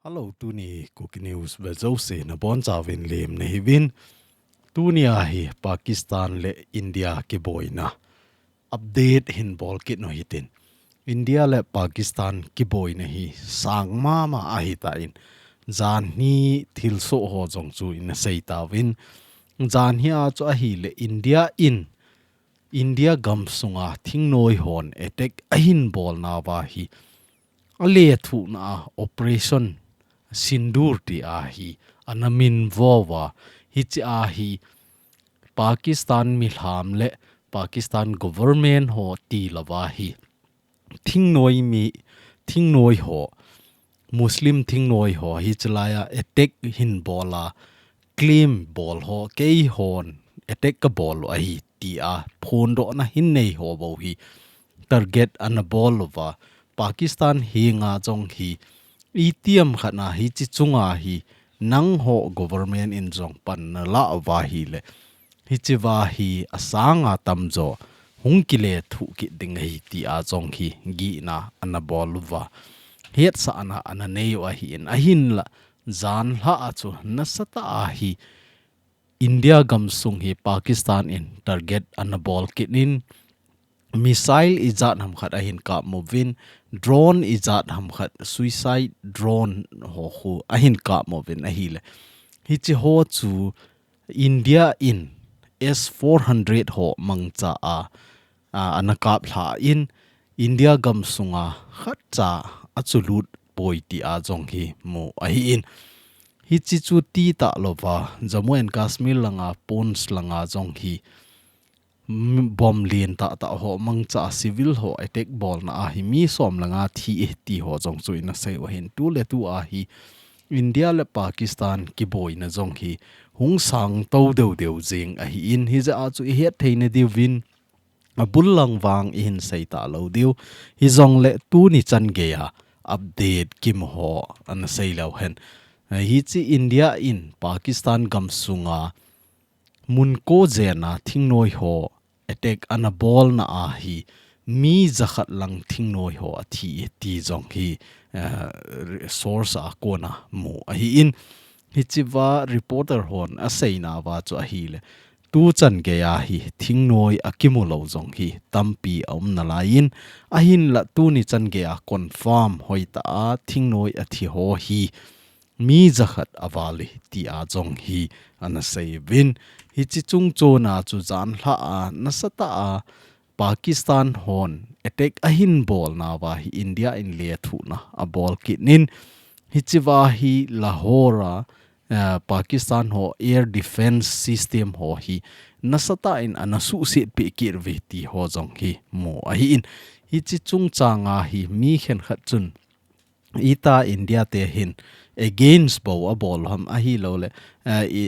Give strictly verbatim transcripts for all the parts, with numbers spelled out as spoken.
Hello, tuni Kuki News ve jouse nabonchauvin lemna hiuvin. Tuni ahi Pakistan le India kiboina update hin bolkit u hitin. India le Pakistan kiboina hi sang mama ahitan, janhi thilsoh ho jong chu ina seitauvin. Janhi a chu ahile India in India gamsunga thingnoi hon attack ahin bolnauva hi, alethuhna a Operation Sindoor ti ahi ana minvouva, hiche ahi Pakistan milham le Pakistan government ho tilouva hi thingnoi mi, thingnoi ho, Muslim thingnoi ho hiche laia attack hin bola, claim bol ho, keihon attack kabol u ahi tia phondohna hin nei ho bou hi target ana bol uva, Pakistan henga jong hi itiham khat na hiche chunga hi nangho government in jong pan nala uva ahile, hichea hi asanga tamjo hung kilethuh kit ding ahi tia jong hi gihna ana bol uva, hetsahna ana nei u ahin, ahinla janhi a chu nasatah a hi India gamsung hi Pakistan in target ana bolkit in, missile ijat hamkhat ahin kapmuvin, drone ijat hamkhat, suicide drone ho khu ahin kapmuvin ahile, hiche ho chu India in S four hundred ho mangcha a, a, ana kaplhah in, India gamsunga khatcha achulut poi tia jong hi mu ahin. Hiche chu titah louva, Jammu and Kashmir langa, Poonch langa jong hi, m-, bomb lentah tah ho mangcha a civil ho attack bolna ahi mi som le nga thi e ti ho jong chu ina sei u ahin. Tule tua hi India le Pakistan kiboina jong hi hung sangtou deudeu jing ahin, hijeh a chu ihet theina diuvin abul lang vang ihin seita lou diu. Hijongle tuni chan geia update kimu ho ana sei leu hen. Hiche India in Pakistan gamsunga mun ko jena thingnoi ho attack ana bolna ahi mi jakhat lang thingnoi ho athi ti jong hi, eh, source a kona mu ahin. Hichea reporter hon aseinauva chu ahile, tuchan geia hi thingnoi akimu lou jong hi tampi aum nalaiyin, ahinla tuni chan geia confirm hoitah a thingnoi athi ho hi mi jakhat aval e tia jong hi ana seiyuvin. Hiche chung chona chu janhi a nasatah a Pakistan hon attack ahin bolnauva hi India in lethuhna abol kit in, hichea hi Lahore a, eh, Pakistan ho air defense system ho hi nasatah in ana suhsetpeh kit uve ti ho jong hi mu ahin. Hiche chungchanga hi mi khenkhat chun, ita India te hin against bou abol u ham ahilouleh, eh, i,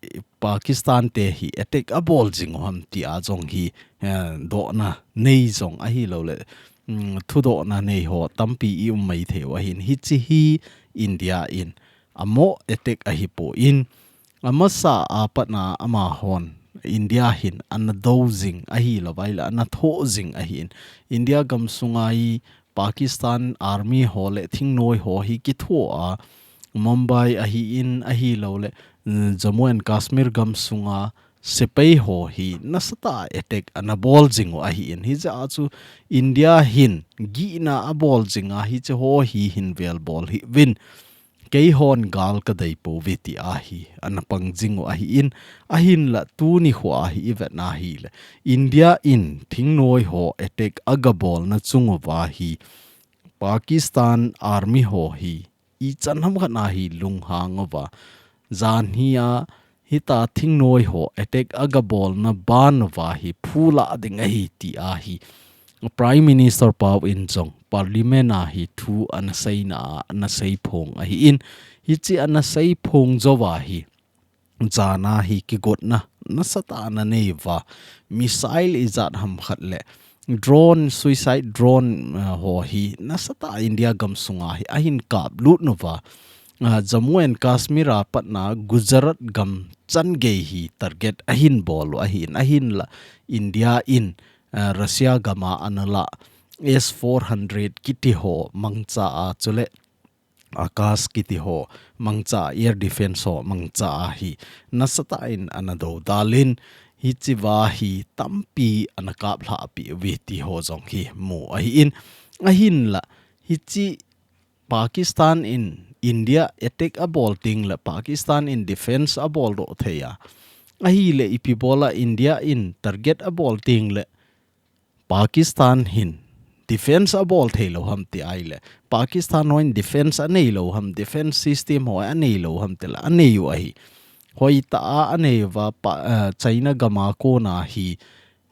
i, Pakistan te hi attack abol jing u ham tia jong hi, eh, dohna nei jong ahilouleh, mm, thudohna nei ho tampi i um maithei u ahin. Hiche hi India in amo attack ahipon, amasa a patna amahon India hin ana dou jing ahilouvai le ana thoh jing ahin. India gamsunga hi Pakistan Army ho le thingnoi ho hi kithoa, Mumbai ahin ahilouleh, mm, Jammu and Kashmir gamsunga sepai ho hi nasatah a attack ana bol jing u ahin. Hijeh a chu India hin gihna abol jinga hiche ho hi hin velbol hih uvin, keihon gal kadei pouve tia hi ana pang jing u ahin, ahinla tuni khoa hi i vetna hile, India in thingnoi ho attack agabolna chung uva hi Pakistan Army ho hi ichan hamkhat na hi lunghang uva, janhi a hita thingnoi ho attack agabolna ban uva hi phulah ding ahi tia hi Prime Minister pau in jong Parliament a hi thu ana seina a ana seiphong ahin, hiche ana seiphong jouva hi jana hi kigotna nasatah a ana nei uva, missile ijat hamkhat le drone, suicide drone, eh, ho hi nasatah a India gamsunga hi ahin kaplut uva, ah, Jammu and Kashmir a patna Gujarat gam changei hi target ahin bol u ahin, ahinla India in, ah, Russia gama ana lah S four hundred kiti ho mangcha a chule Akash kiti ho mangcha, air defense ho mangcha a hi nasatah in ana dodal in, hichea hi tampi ana kaplhah peh uve ti ho jong hi mu ahin, ahinla hiche Pakistan in India attack abol tengle Pakistan in defense abol doh thei a. Ahile ipi bola India in target abol tengle Pakistan hin defense abol thei lou ham ti ahile, Pakistan hon defense anei lou ham, defense system ho anei lou ham tile anei u ahi. Hoitah a anei uva pa, eh, China gam a kona hi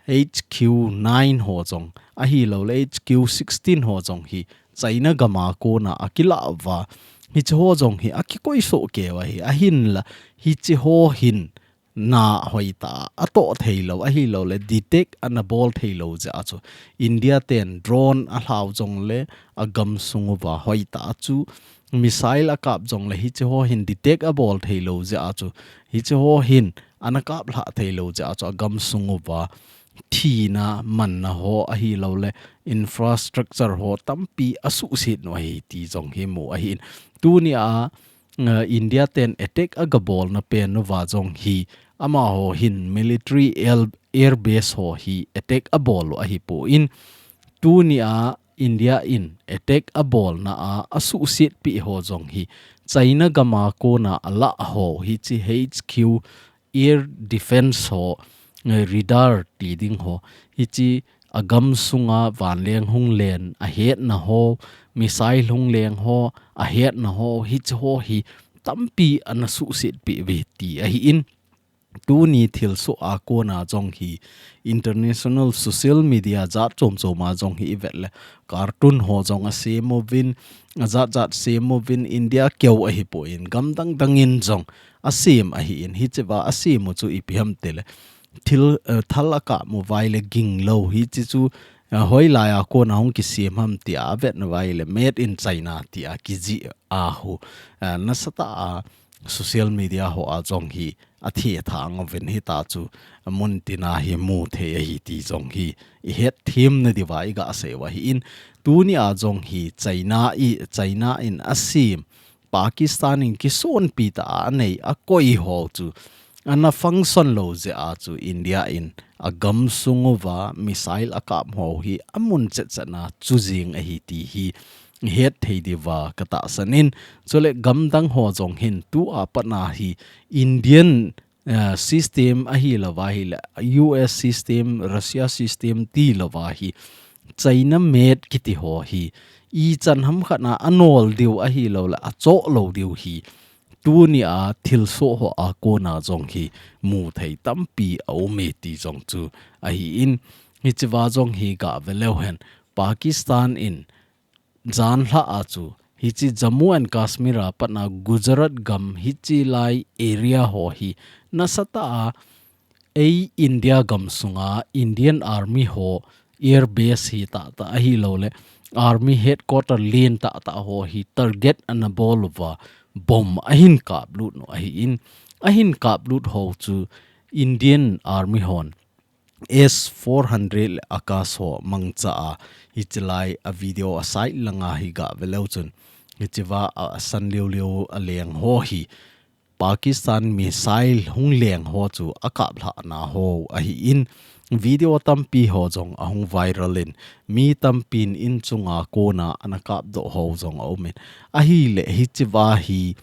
H Q nine ho jong, ahilouleh H Q sixteen ho jong hi China gam a kona akilah uva. Hiche ho jong hi akikoi soh kei u ahi, ahinla hiche ho hin na hoitah a atoh thei lou, ahilouleh detect ana bol thei lou jeh a chu India ten drone alhau jongle agamsung uva hoitah a chu missile akap jongle hiche ho hin detect abol thei lou jeh a chu, hiche ho hin ana kaplhah thei lou jeh a chu agamsung uva thina manna ho ahilouleh infrastructure ho tampi asuhset u ahi ti jong hi mu ahin. Tunia, eh, India ten attack agabolna pen uva jong hi amaho hin military air, air base ho hi attack abol u ahipon, tunia India in attack abolna a asuhset peh ho jong hi China gam a kona alah ho hiche H Q air defense ho, eh, radar ti ding ho, hiche agamsunga vanleng hung len ahetna ho, missile hung leng ho ahetna ho, hiche ho hi tampi ana suhset peh uve ti ahin. Tuni thilsoh a kona jong hi international social media jat chom chom a jong hi ivet le cartoon ho jong asem uvin, ajat jat sem uvin, India keu ahipon, gam dang dang in jong asem ahin, hichea asem u chu ipi ham tile thil, eh, thal akap uva ahile ging lou, hiche chu, eh, hoilai a kona hung kisem ham tia avet uva ahile made in China tia kijih a hu, eh, nasatah a social media ho a jong hi athethang uvin, hitia chu muntina hi mu thei ahi ti jong hi ihet them nadiuva iga sei u ahin. Tunia jong hi China i, China in asem, Pakistan in kisonpi tah a anei akoi ho chu ana function lou jeh a chu India in agamsung uva missile akap ho hi amun chet chet na chu jing ahi ti hi ihet thei diuva katahsan in. Chule gam dang ho jong hin tua pat na hi Indian, eh, system ahilouva ahile, U S system, Russia system tilouva hi China made kiti ho hi ichan ham khat na anol diu ahilouleh achoh lou diu hi tunia thilsoh ho a kona jong hi mu thei tampi aume ti jong chu ahin. Hichea jong hi gave leu hen, Pakistan in janhi a chu hiche Jammu and Kashmir a pat na Gujarat gam hiche lai area ho hi nasatah a ei India gamsunga Indian Army ho air base hi tahtah ahilouleh Army headquarter len tahtah ho hi target ana bol uva bomb ahin kaplut u ahin, ahin kaplut ho chu Indian Army hon S four hundred le Akash ho mangcha a, hiche lai a video a side langa hi gave leu chun, hichea a, asan liu liu a leng ho hi Pakistan missile hung leng ho chu akaplhah na ho ahin, video tampi ho jong ahung viral in, mi tampin in chunga kona ana kapdoh ho jong aumin. Ahile hichea hi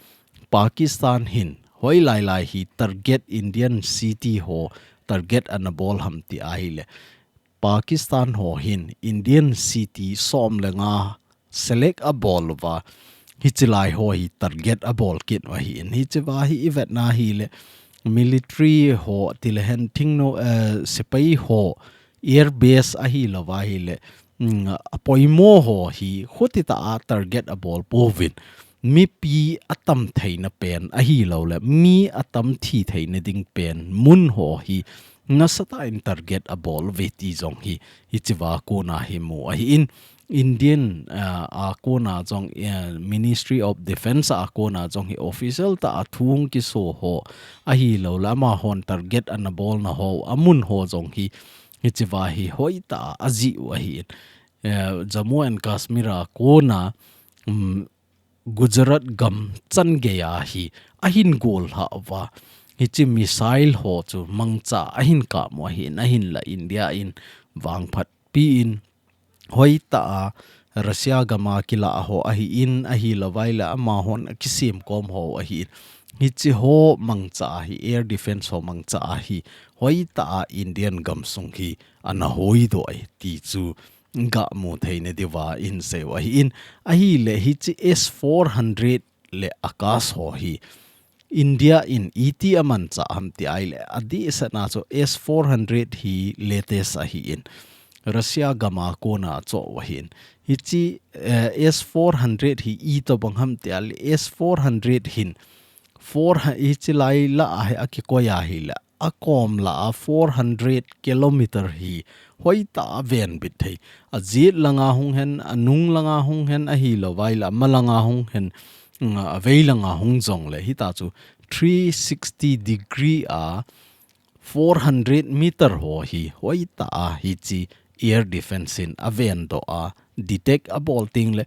Pakistan hin hoilai lai hi target Indian city ho target ana bol ham ti ahile, Pakistan ho hin Indian city som le nga select abol uva, hiche lai ho hi target abol kit u ahin. Hichea hi ivet na hile military ho tilehen thingno, eh, sepai ho air base ahilouva ahile, mm, apoimo ho hi khutitah a target abol pouvin. Mipi atam theina pen ahilouleh mi atam thi theina ding pen mun ho hi nasatah in target abol uve ti jong hi, hichea kona hi mu ahin. Indian, ah, a kona jong, eh, Ministry of Defense a kona jong hi official tah a thu hung kiso ho ahilouleh amahon target ana bolna ho, amun ho jong hi, hichea hi hoitah a ajih u ahin. Eh, Jammu and Kashmir a kona, um, Gujarat gam chan geiya hi ahin gollha uva. Hiche missile ho chu mangcha ahin kap u ahin, ahinla India in vangphat pi in hoitah a Russia gam a kilah ho ahin, ahilouva ahile amahon akisem kom ho ahin. Hiche ho mangcha hi, air defense ho mangcha hi hoitah a Indian gamsung hi ana hoidoh e ti chu gamu theina diuva ihin seiu ahin. Ahile hiche S four hundred le Akash ho hi India in iti amanchah ham ti ahile, adehsetna chu S four hundred hi latest ahin, Russia gam a kona achoh u ahin. Hiche, eh, S four hundred hi itobang ham ti ahile, S four hundred hin four hu-, hiche lai lah a hi akikoi ahile, akom lah a four hundred kilometer hi hoitah a avenbit thei. Ajet langa hung hen, anung langa hung hen, ahilouva ahile ama langa hung hen, mm, avei langa hung jongle, hitia chu three sixty degree a four hundred meter ho hi hoitah a hiche air defense in avendoh a, detect abol tengle,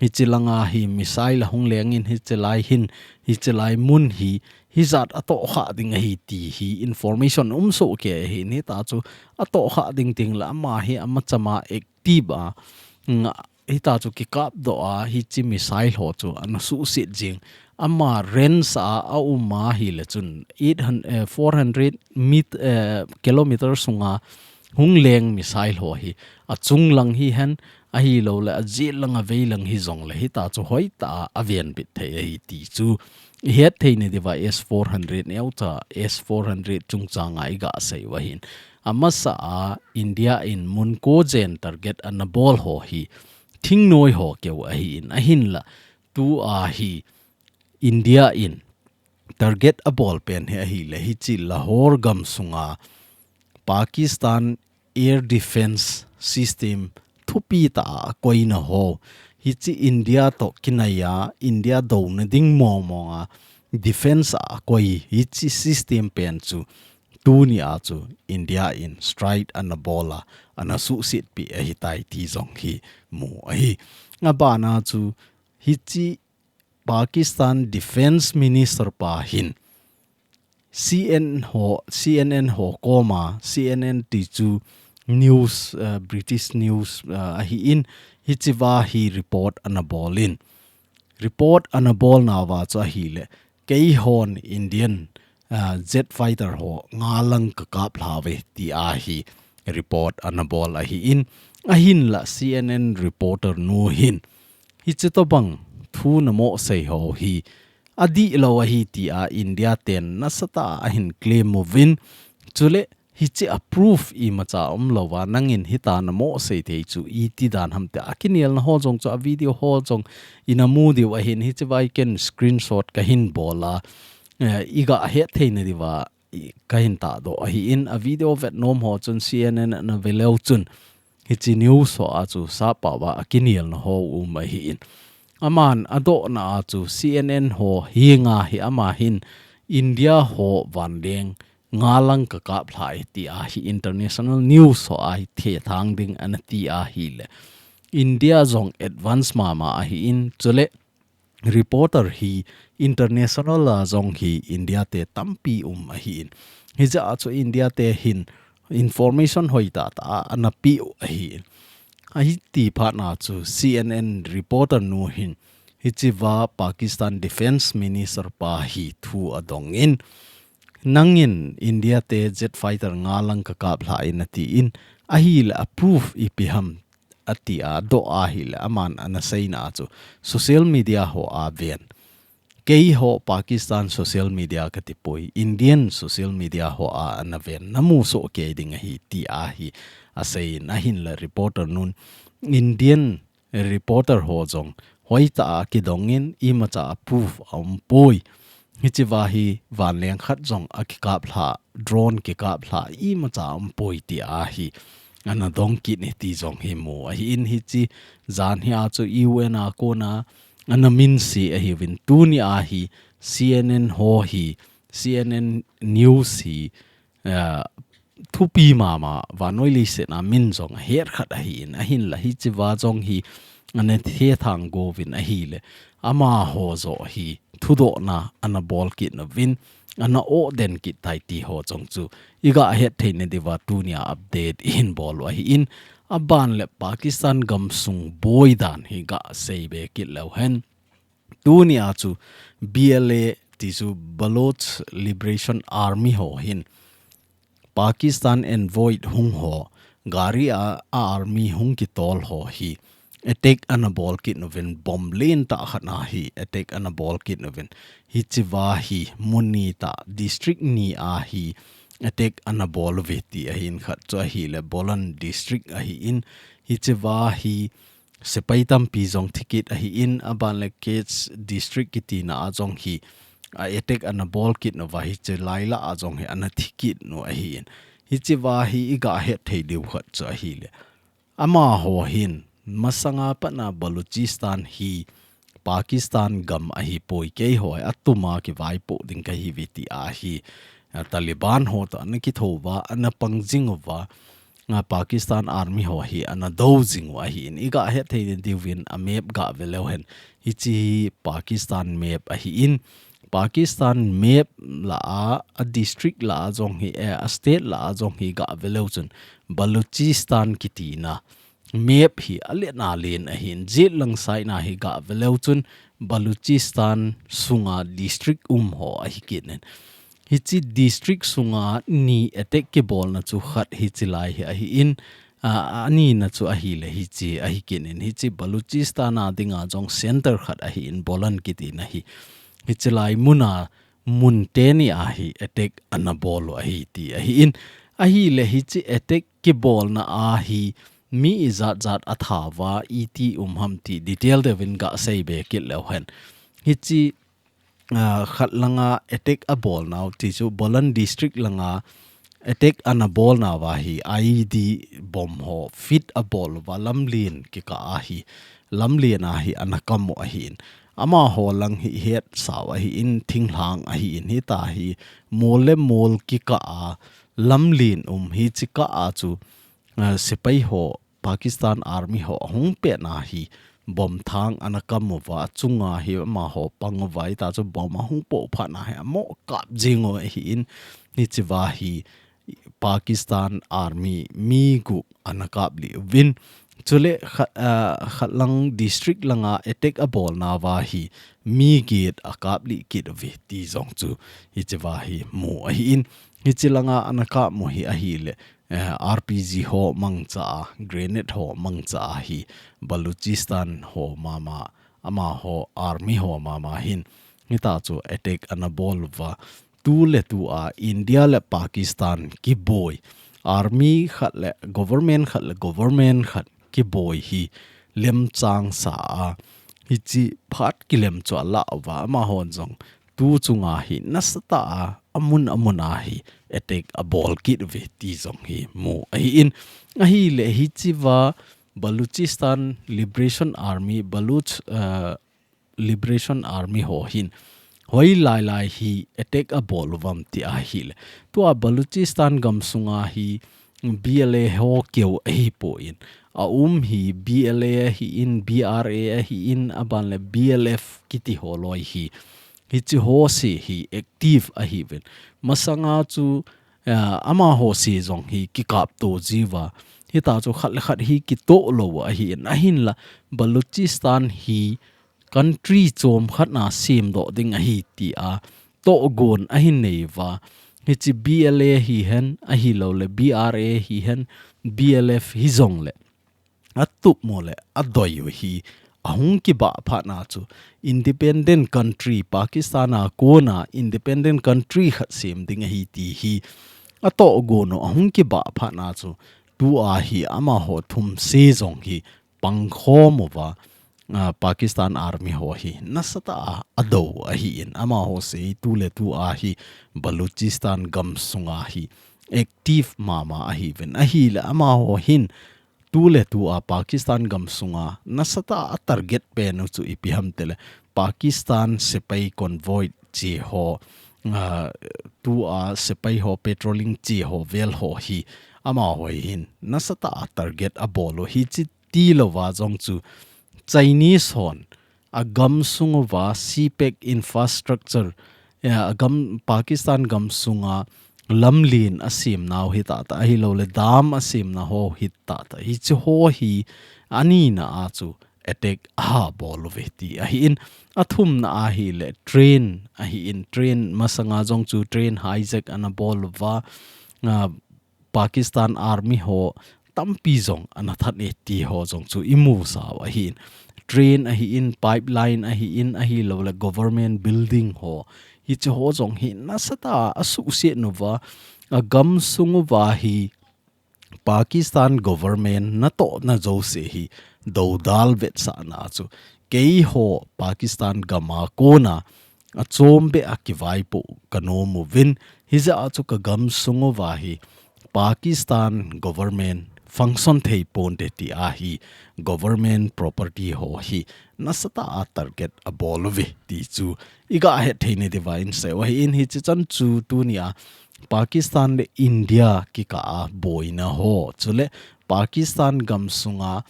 hiche langa hi missile ahung lengin, hiche lai hin, hiche lai mun hi hijat atohkhah ding ahi ti hi information umsoh kei ahin, hitia chu atohkhah ding tengle ama hi amachama active a, nga, hitia chu kikapdoh a, hiche missile ho chu ana suhset jing. Ama range a aum ahile chun eight hundred, eh, four hundred mit-, eh, kilometer sunga hung leng missile ho hi achung lang hihen, ahilouleh ajet lang avei lang hijongle, hitia chu hoitah a avenbit thei ahi ti chu ihet theina diuva S four hundred neocha, S four hundred chungchanga iga seiu ahin. Amasa a India in mun ko jen target ana bol ho hi thingnoi ho keu ahin, ahinla tua hi India in target abol pen hi ahile, hiche Lahore gamsunga Pakistan air defense system thupi tah a akoina ho, hiche India toh kinaiya, India douna ding mong mong a defense a akoi hiche system pen chu tunia chu India in strike ana bol a, ana suhset pi ahitai ti jong hi mu ahi. Abana chu hiche Pakistan Defense Minister pa hin C N N ho, C N N ho koma, C N N ti chu news, uh, British news, uh, ahin, hichea hi report ana bolin. Report ana bolnauva chu ahile, keihon Indian, uh, jet fighter ho nga lang kakap lhauve tia hi report ana bol ahin, ahinla C N N reporter nu hin, hiche tobang thu namo sei ho hi adihlou ahi tia India ten nasatah a ahin claim uvin, chule hiche a proof imacha umlouva, nangin hitia namo sei thei chu iti dan ham tia akinelna ho jong chu a video ho jong ina mu diu ahin, hichea hi ken screenshot kahin bol a, eh, iga het theina diuva i, kahin tahdoh ahin, a video vetnom ho chun C N N ana veleu chun, hiche news ho a chu sappao a akinelna ho um ahin. Aman adohna a chu C N N ho hinga hi ama hin India ho vanleng nga lang kakap lhai tia hi international news ho a hi thethang ding ana ti ahile, India jong advance mama ahin, chule reporter hi international a jong hi India te tampi um ahin. Hijeh a chu India te hin information hoitah tah a ana peh u ahin. Ahiti phatna chu C N N reporter nu hin hichea Pakistan Defense Minister pa hi thu adongin, nangin India te jet fighter nga lang kakap lhai natin, ahile a proof ipi ham atia adoh ahile, aman ana seina a chu social media ho a ven. Keiho Pakistan social media kati poi, Indian social media ho a ana ven, namu soh kei ding ahi tia hi aseiyin, ahinla reporter nun Indian reporter ho jong hoitah a kidongin imacha a proof aumpoi. Hichea hi vanleng khat jong akikap lha, drone kikap lha imacha aumpoi tia hi ana dong kit e ti jong hi mu ahin, hiche jan hi a chu U N a kona ana minse ahiuvin, tunia hi C N N ho hi, C N N news hi, ah, thupi mama, vannoi leiset a min jong ahet khat ahin, ahinla hichea jong hi ana thethang go uvin ahile, amaho joh hi thudohna ana bol kit nauvin, ana oh den kit tai ti ho jong chu iga het theina diuva tunia update ihin bol u ahin, aban le Pakistan gamsung boi dan hi ga seibe kit leu hen. Tunia chu B L A ti chu Baloch Liberation Army ho hin Pakistan envoy hung ho, gari a, a army hung kitol ho hi attack ana bol kit nauvin, bomb lentah khat a hi attack ana bol kit nauvin. Hichea hi mun ni tah, district ni a hi attack ana bol uve ti ahin, khat chu ahile Bolan district ahin, hichea hi sepai tampi jong thi kit ahin, aban le Kets district kitina a jong hi, a attack ana bol kit nauva, hiche lai lah a jong hi ana thi kit nau ahin. Hichea hi iga het thei diu khat chu ahile, amaho hin masanga pat a Balochistan hi Pakistan gam ahipoi, keiho hi atuma kivaipoh ding kahiuve ti ahi, a, Taliban ho toh ana kithouva, ana pang jing uva, a, Pakistan Army ho hi ana dou jing u ahin, iga het thei diuvin a map ga ve leu hen. Hiche hi Pakistan map ahin, Pakistan map lah a, a district lah a jong hi, eh, a state lah a jong hi ga ve leu chun Balochistan kitina map hi alen alen ahin, jetlang side a hi ga ve leu chun Balochistan sunga district um ho ahi kit in. Hiche district sunga ni attack kibolna chu khat hiche lai hi ahin, a, anina chu ahile hiche ahi kit in, hiche Balochistan a dinga jong center khat ahin, Bolan kitina hi. Hiche lai muna mun teni a hi attack ana bol u ahi ti ahin. Ahile hiche attack kibolna a hi mi ijat jat athauva, iti um ham ti detail deuvin ga seibe kit leu hen. Hiche, ah, khat langa attack abol nau ti chu Bolan district langa attack ana bol nauva hi I E D bomb ho fit abol uva lamlen kikah a hi, lamlen a hi ana kam u ahin. Amaho lang hi het sau ahin, thinglhang ahin, hitia hi mol le mol kikah a lamlen um hiche kah a chu, ah, sepai ho, Pakistan Army ho ahung petna hi bomb thang ana kam uva, achunga hi amaho pang uva, hitia chu bomb ahung poh phat na hi amo kap jing u ahin, hichea hi Pakistan Army mi gup ana kap lih uvin. Chule khat, ah, khat lang district langa attack abol nauva hi mi get akap lih kit uve ti jong chu hichea hi mu ahin. Hiche langa ana kap u hi ahile, eh, R P G ho mangcha a, grenade ho mangcha a hi Balochistan ho mama, amaho army ho mama hin hitia chu attack ana bol uva. Tu le tu a India le Pakistan kiboi, army khat le government khat le government khat kiboi hi lemchang sa a, hiche phat kilem chu alah uva, amahon jong tu chunga hi nasatah a, amun amun a hi attack abol kit uve ti jong hi mu ahin. Ahile hichea Balochistan Liberation Army, Baloch, eh, Liberation Army ho hin hoilai lai hi attack abol uvam ti ahile, tua Balochistan gamsunga hi B L A ho keu ahipon, aum hi B L A ahin, B R A ahin, aban le B L F kiti ho loi hi, hiche ho se hi active ahiuvin. Masanga chu, ah, amaho se jong hi kikapto jiuva, hitia chu khat le khat hi kitoh lou ahin, ahinla Balochistan hi country chom khat a semdoh ding ahi tia tohgon ahin nei uva. Hiche B L A hihen, ahilouleh B R A hihen, B L F hijongle atup mo le adoi u hi ahung kibah phat na chu independent country, Pakistan a kona independent country khat sem ding ahi ti hi atohgon u ahung kibah phat na chu, tua hi amaho thum se jong hi pangkhom uva, ah, Pakistan Army ho hi nasatah a adou ahin, amaho se tu le tu a hi Balochistan gamsunga hi active mama ahiuvin. Ahile amaho hin tu le tu a Pakistan gamsunga nasatah a target pen u chu ipi ham tile, Pakistan sepai convoy che ho, ah, tua sepai ho patrolling che ho vel ho hi amaho hin nasatah a target abol u, hiche tilouva jong chu Chinese hon agam sung uva CPEC infrastructure, eh, agam, Pakistan gam sunga lamlen asem nau hitahta, ahilou le dam asem na ho hitahta. Hiche ho hi anina a chu attack abol uve ti ahin, athumna ahile train ahin, train masanga jong chu train hijack ana bol uva, ah, Pakistan Army ho tampi jong ana that e ti ho jong chu imu sau ahin. Train ahin, pipeline ahin, ahilou le government building ho. Hiche ho jong hi nasatah a asuhset uva, agam sung uva hi Pakistan government natohna jouse hi dodal vetsahna chu keiho Pakistan gam a kona achom beh a kivaipoh kanom uvin, hijeh a chu kagam sung uva hi Pakistan government function thei ponte ti ahi, government property ho hi nasatah a target abol uve ti chu iga het thei nadiuva insei u ahin, hiche chan chu tunia Pakistan le India kikah a boina ho, chule Pakistan gam sunga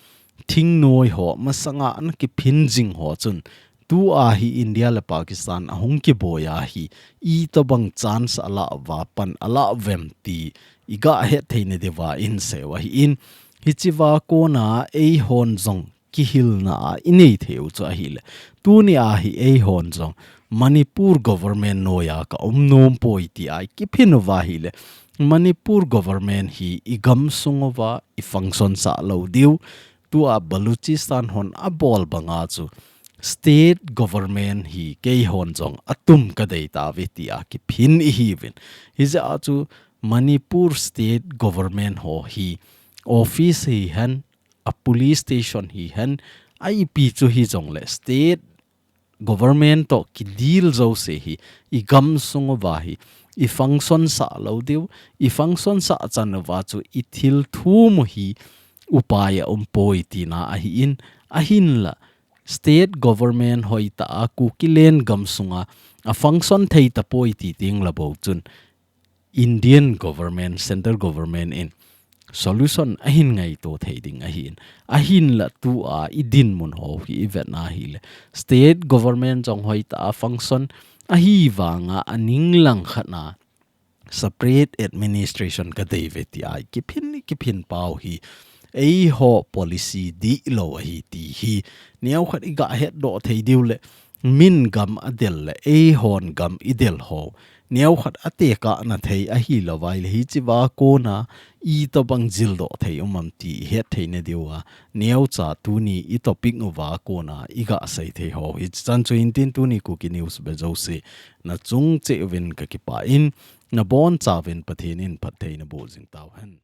thingnoi ho masanga ana kiphin jing ho chun, tua hi India le Pakistan ahung kiboi a hi itobang chance ala uva pan ala uvem ti iga het thei nadiuva insei u ahin, hichea kona eihon jong kihilna a inei thei u chu ahile, tunia hi eihon jong Manipur government noiya kaum nom poi tia ikiphin uva ahile, Manipur government hi igam sung uva ifunction sah lou diu, tua Baluchistan hon abol banga chu state government hi keihon jong atum kadei tauve tia kiphin ihiuvin. Hijeh a chu Manipur state government ho hi office hihen, a police station hihen, a ipi chu hijongle state government toh kideal jouse hi igam sung uva hi ifunction sah lou diu, ifunction sah chan uva chu ithil thum u hi upai aum poi tina ahin, ahinla state government hoitah a Kukiland gam sunga afunction thei tapoi ti tengle bou chun Indian government, central government in solution ahin ngaito thei ding ahin, ahinla tua idinmun ho hi ivet na ahile, state government jong hoitah a function ahivanga aning langkhat na separate administration kadeiuve tia ikiphin, ikiphin pau hi eiho policy dihlou ahi ti hi neokhat iga hetdoh thei diu le, min gam adel le eihon gam idel ho neokhat atekahna thei ahilouva ahile, hichea kona itobang jildoh thei um am ti ihet thei nadiuva, neocha tuni itopic uva kona iga sei thei ho hiche chan chu hintin, tuni Kuki News vejouse nachung cheh uvin kakipah in, nabonchauvin Pathen in phatthei naboh jing tauhen.